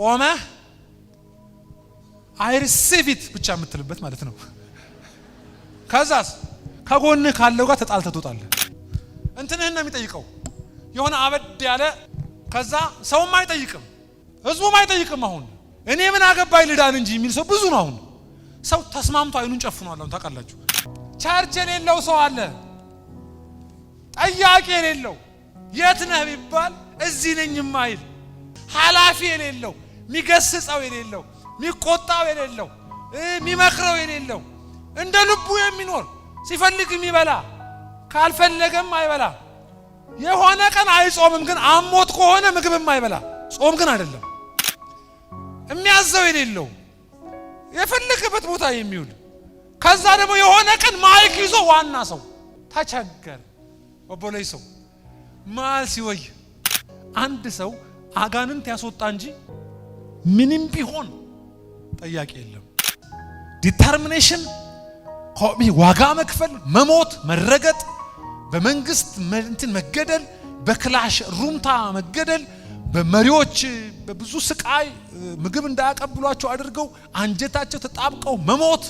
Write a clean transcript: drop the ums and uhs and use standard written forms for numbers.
ቆመህ "I receive it" ብቻ የምትልበት ማለት ነው። ከዛስ ከጎንህ ካለው ጋር ተጣልተህ ትወጣለህ። እንትንህን ነው የሚጠይቀው፣ የሆነ አበድ ያለ። ከዛ ሰውም አይጠይቅም፣ ህዝቡም አይጠይቅም። አሁን እኔ ምን አገባኝ ልዳን እንጂ የሚል ሰው ብዙ ነው። አሁን ሰው ተስማምቶ አይኑን ጨፍኗል። አሁን ታውቃላችሁ፣ church የሌለው ሰው አለ፣ ጠያቂ የሌለው፣ የት ነህ ቢባል እዚህ ነኝ የማይል፣ ኃላፊ የሌለው፣ የሚገስጸው የሌለው፣ የሚቆጣው የሌለው፣ የሚመክረው የሌለው፣ እንደ ልቡ የሚኖር፣ ሲፈልግ የሚበላ ካልፈለገም አይበላ። የሆነ ቀን አይጾምም፣ ግን አሞት ከሆነ ምግብም አይበላ። ጾም ግን አይደለም። የሚያዘው የሌለው፣ የፈለገበት ቦታ የሚውል፣ ከዛ ደግሞ የሆነ ቀን mic ይዞ ዋና ሰው። ተቸገር obboleessoo maal si wayya። አንድ ሰው አጋንንት ያስወጣ እንጂ ምንም ቢሆን ጠያቂ የለም። Determination፣ ዋጋ መክፈል፣ መሞት፣ መረገጥ፣ በመንግስት እንትን መገደል፣ በክላሽ ሩምታ መገደል፣ በመሪዎች በብዙ ስቃይ ምግብ እንዳያቀብሏቸው አድርገው አንጀታቸው ተጣብቀው መሞት።